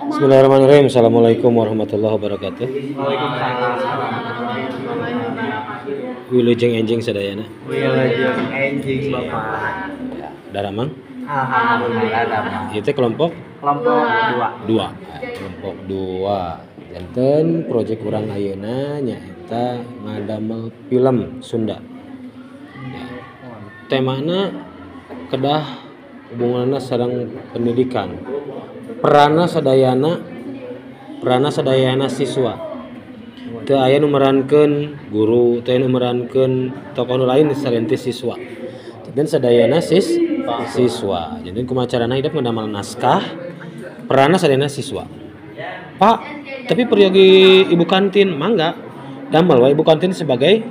Bismillahirrahmanirrahim. Assalamualaikum warahmatullahi wabarakatuh. Waalaikumsalam. Wilujeng enjing sadayana. Wilujeng enjing Bapak. Ya, daramang? Alhamdulillah damang. Itu kelompok? Kelompok 2. 2. Kelompok 2. Janten proyek urang ayeuna nyaeta ngadamel film Sunda. Ya. Temana kedah hubunganna sareng pendidikan. Peranna sadayana siswa. Teu aya nu merankeun guru, teu aya nu merankeun tokoh nu lain selain ti siswa. Janten sadayana siswa. Janten kumaha carana hidup ngadamel naskah peranna sadayana siswa. Pak, tapi peryogi ibu kantin mangga damel wae ibu kantin sebagai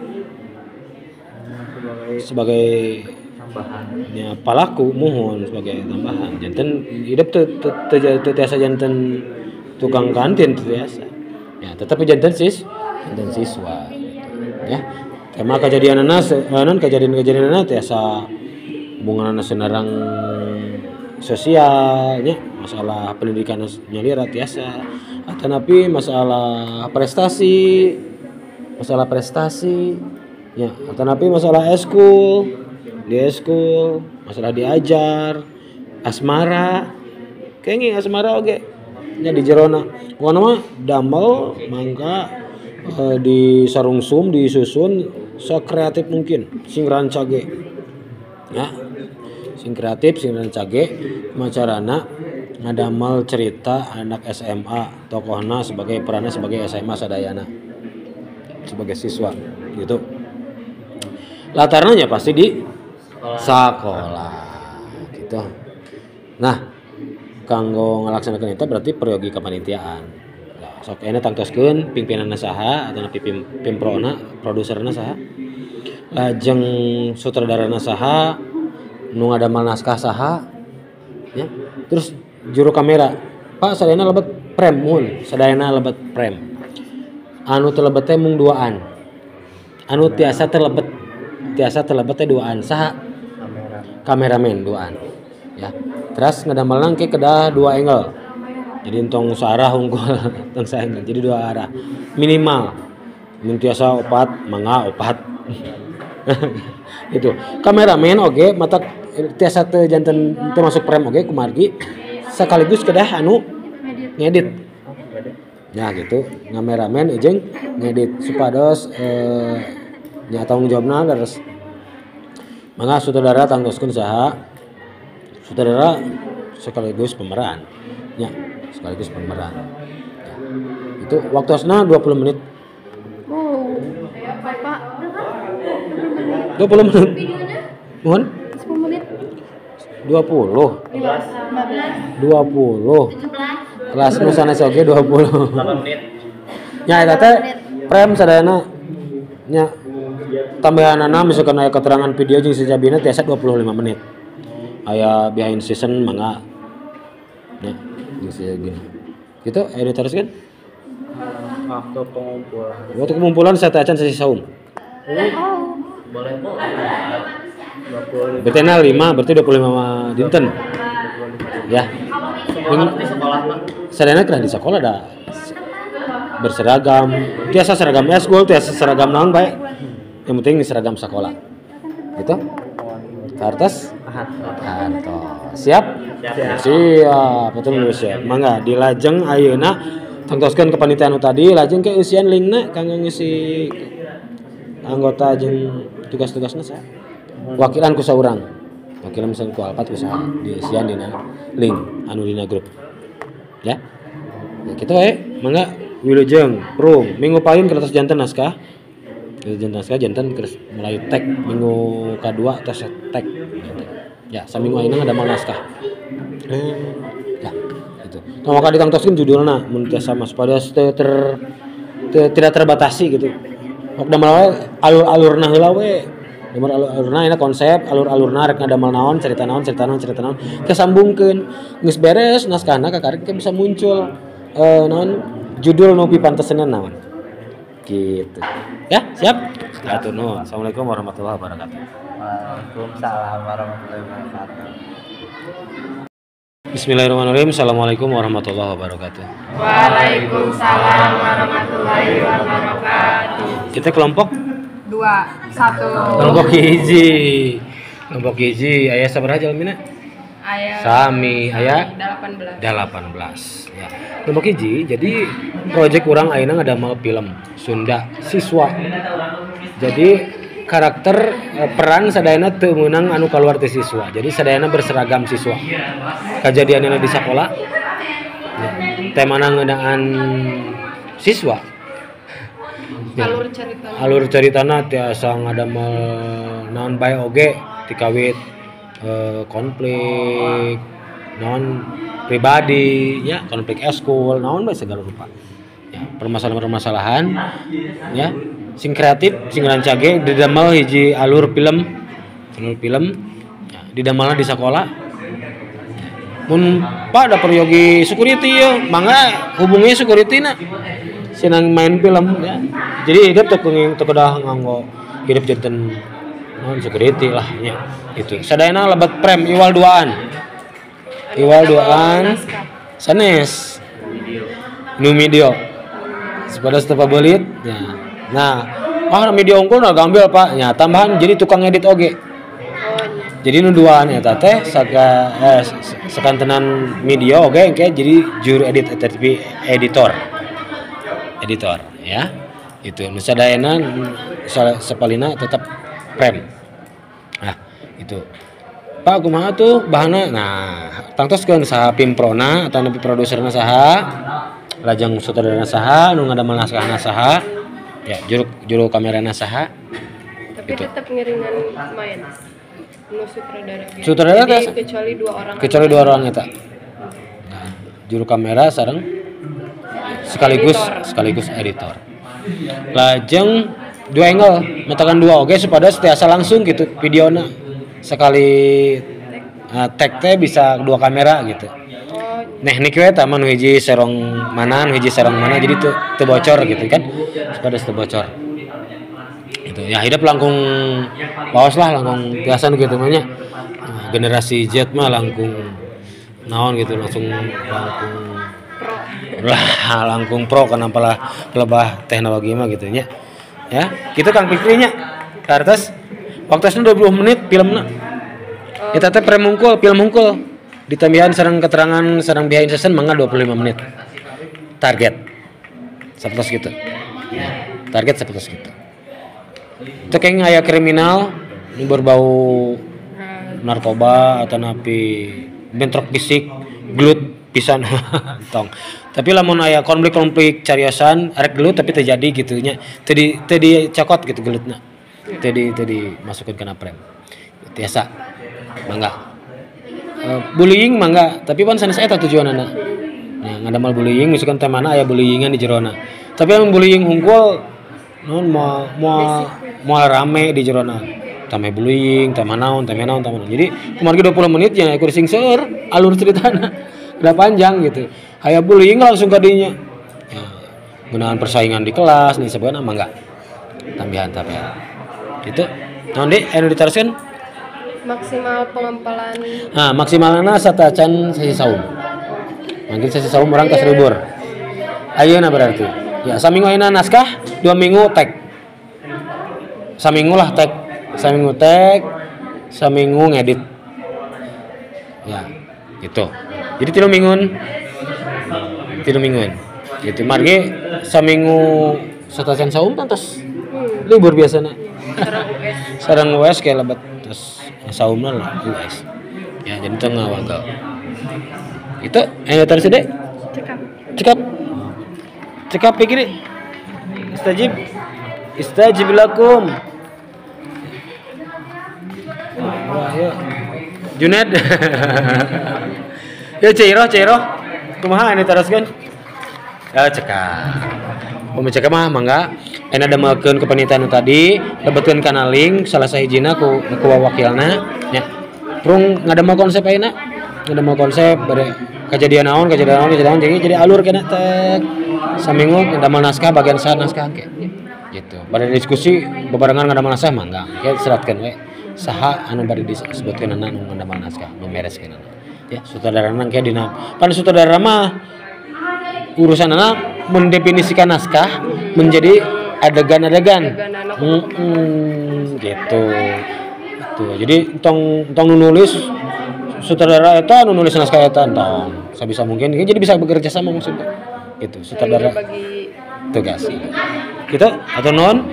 tambahan. Ya, palaku muhun sebagai tambahan. Janten hidup teu tiasa janten tukang kantin teu tiasa. Ya, tetapi janten siswa gitu. Ya. Tema kejadianana naon kejadian-kejadianana tiasa hubunganana senarang sosial nya, masalah pendidikan nyalira tiasa atanapi masalah prestasi ya, atanapi masalah eskul di eskul, masalah diajar, asmara, kenging asmara oge nya di jerona. Pokona mah damel mangka disarungsum, disusun sakreatif mungkin, sing rancage. Ya. Sing kreatif, sing rancage macarana ngadamel cerita anak SMA, tokohna sebagai peranna sebagai SMA sadayana. Sebagai siswa gitu. Latarnya pasti di sekolah gitu. Nah, kanggo ngalaksanakeun eta berarti peryogi kepanitiaan. Nah, sok ayeuna tangtoskeun pimpinanna saha atanapi pimprona, produserna saha. Lajeng sutradarana saha, nu ngadamel naskah saha. Ya. Terus juru kamera, Pak sadayana lebet frame mun, sadayana lebet frame. Anu teu lebet teh mung duaan. Anu tiasa terlebet teh duaan saha? Kameramen duaan. Ya. Terus ngadamelna ke kedah dua angle. Jadi entong searah unggul, entong saangle. Jadi dua arah. Minimal. Mun tiasa opat, mangga opat. Itu. Kameramen oge mata tiasa teu janten teu masuk frame oge kumargi sekaligus kedah anu ngedit. Ya gitu, ngameramen jeung ngedit supados nya tanggung jawabna terus. Mangga sutradara tangtoskeun saha? Sutradara sekaligus pemeran. Ya, sekaligus pemeran. Ya. Itu waktosna 20 menit. Oh. Pak, 20 menit. Mohon? 10 menit. 20. 15. 20. 17. Kelas nu sanes oge 20. 8 menit. Nya eta teh frame sadayana nya tambahanana misalkan aya keterangan video jeung sejabina tiasa 25 menit. Aya behind season mangga. Nya jeung sejabina. Gitu aya diteruskeun? Waktu pengumpulan. Waktu pengumpulan saya acan sesi saum. Oh. Boleh. 25. Berarti 5, berarti 25 dinten. Ya. Di sekolah mah. Sadayana kedah di sekolah da berseragam. Tiasa seragam eskul, tiasa seragam naon bae. Yang penting seragam sekolah. Gitu. Hartos? Hartos. Siap? Siap. Betul siap. Mangga dilajeng ayeuna tangtoskeun kepanitiaan tadi, lajeng ke eusian linkna kanggo ngisi anggota jeung tugas-tugasna saha. Wakilan ku saurang. Wakilan misalnya ku Alpat ku saha dieusian dina link anu dina grup. Ya. Ya kitu we, mangga wilujeng prung minggu payun kertas janten naskah. Janten naskah janten terus mulai tag minggu kadua tos tag. Ya, saminggu ayeuna ngadamel naskah. Ya, gitu. Tong maka ditangtoskeun judulna mun tiasa mah supaya tidak terbatasi gitu. Sok damel we alur-alurna heula we. Damel alur-alurna ayeuna konsep, alur-alurna rek ngadamel naon, cerita naon, cerita naon, cerita naon. Kesambungkeun. Geus beres naskahna kakarik bisa muncul naon judul nu pipanteseunna naon. Gitu. Ya, siap? Hatur nuhun. Assalamualaikum warahmatullahi wabarakatuh. Waalaikumsalam warahmatullahi wabarakatuh. Bismillahirrahmanirrahim. Assalamualaikum warahmatullahi wabarakatuh. Waalaikumsalam warahmatullahi wabarakatuh. Kita kelompok 2, 1. Kelompok hiji. Kelompok hiji aya sabaraha jalmina? Aya. Sami aya 18. 18 ya. Kelompok hiji jadi proyek urang ayeuna ngadamel film Sunda siswa. Jadi karakter peran sadayana teu meunang anu kaluar ti siswa. Jadi sadayana berseragam siswa. Kajadianna di sakola. Ya, temana ngeunaan siswa. Ya. Alur caritana tiasa ngadamel naon bae oge tikawit konflik naon pribadi ya, konflik eskul naon bae segala rupa. Ya, permasalahan-permasalahan ya. Sing kreatif, sing rancage didamel hiji alur film ya, didamelna di sekolah. Mun Pak da peryogi security ya, mangga hubungi security na. Senang main film ya. Jadi hidup teu kedah nganggo hidup janten naon security lah ya. Itu. Sadayana lebet frame iwal duaan. Iwal duaan sanes. Nu video. Sepada teu pabelit ya. Nah, media unggul nah gambil Pak. Ya, tambahan jadi tukang edit oge. Jadi nu duaan eta teh saga sakantenan media oge engke jadi juru edit tapi editor. Editor ya. Itu nu sadayana sapalina tetap frame. Nah, itu. Pak kumaha tuh bahanna? Nah, tangtoskeun saha pimprona atau nepi produserna saha, lajeng sutradarana saha, nu ngadamel naskahna saha. Ya, juru kamerana saha. Tapi gitu. Tetap ngiringan main. Nu sutradara. Sutradara jadi, kecuali dua orang. Kecuali dua orang eta. Nah, juru kamera sareng sekaligus editor. Lajeng dua angle, matakan dua oge supaya tiasa langsung gitu videona. Sekali tag teh bisa dua kamera gitu. Neh nik we tah mah nu hiji serong mana, nu hiji serong mana, jadi teu bocor gitu kan. Supaya teu bocor. Gitu. Ya hidup langkung paos lah, langkung biasa nu kitu mah nya. Generasi Z mah langkung naon gitu, langsung langkung lah langkung pro kana palah pelebah teknologi mah gitu nya. Ya, kitu Kang Fikri nya. Kartos waktosna 20 menit filmna. Eta teh frame hungkul, film hungkul. Ditambahan sareng keterangan sareng behind session mangga 25 menit. Target. Sapertos gitu. Ya, target sapertos gitu. Itu kayaknya aya kriminal nu berbau narkoba atau napi bentrok fisik, gelut pisan tong. Tapi lamun aya konflik-konflik cariosan arek gelut tapi terjadi gitu nya. Teu dicokot gitu gelutna. Teu dimasukkeun kana frame. Tiasa. Mangga. Bullying mangga, tapi pan sanes eta tujuanana. Nah, ngadamel bullying misalkan temana aya bullyingan di jerona. Tapi yang bullying hungkul naon moal rame di jerona. Tame bullying, tama naon, tame naon, tama naon. Jadi kumargi 20 menit nya kudu sing seueur alur ceritana. Udah panjang gitu. Aya bullying langsung ka dinya. Ya, gunaan persaingan di kelas nih sebenarnya mangga. Tambahan. Gitu. Naon deui anu ditaroskeun? Maksimal pengempelan. Nah, maksimalna satacan sesi saum. Mungkin sesi saum orang tos libur. Ayeuna berarti. Ya, saminggu ayeuna naskah, 2 minggu tag. Saminggu lah tag. Saminggu tag, saminggu ngedit. Ya, gitu. Jadi 3 mingguan. 3 mingguan. Gitu. Margi saminggu satacan saum tos libur biasana. Sareng US kayak lebat terus saumna lah US. Ya, jadi teu ngawagal. Itu aya terus deh. Cekap. Cekap pikir. Istajib. Istajib lakum. Wah, ya. Junet. Ya Cairoh. Kumaha anu teruskeun? Ya cekap. Pami cekap mah mangga. Enak damelkeun kepanitiaan tadi, lebetkeun kana link salah sahijina ku wakilna nya. Prung ngadamel konsep ayeuna, ngadamel konsep bade kajadian naon jadi alur kena tek. Saminggu ngadamel naskah bagian saha naskah engke. Gitu. Bade diskusi bebarengan ngadamel naskah mangga. Engke seratkeun we saha anu bade disebutkeun anu ngadamel naskah, nu mereskeun. Ya, sutradara nang kayak dina. Pan sutradara mah urusan anak mendefinisikan naskah menjadi adegan-adegan. Gitu. Itu. Jadi tong tong nu nulis sutradara eta, nu nulis naskah eta, tong. Sabisa mungkin jadi bisa bekerja sama maksudnya. Gitu, sutradara bagi tugas. Gitu atau non?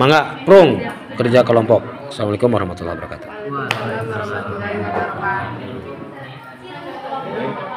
Mangga, prung kerja kelompok. Assalamualaikum warahmatullahi wabarakatuh. Waalaikumsalam warahmatullahi wabarakatuh.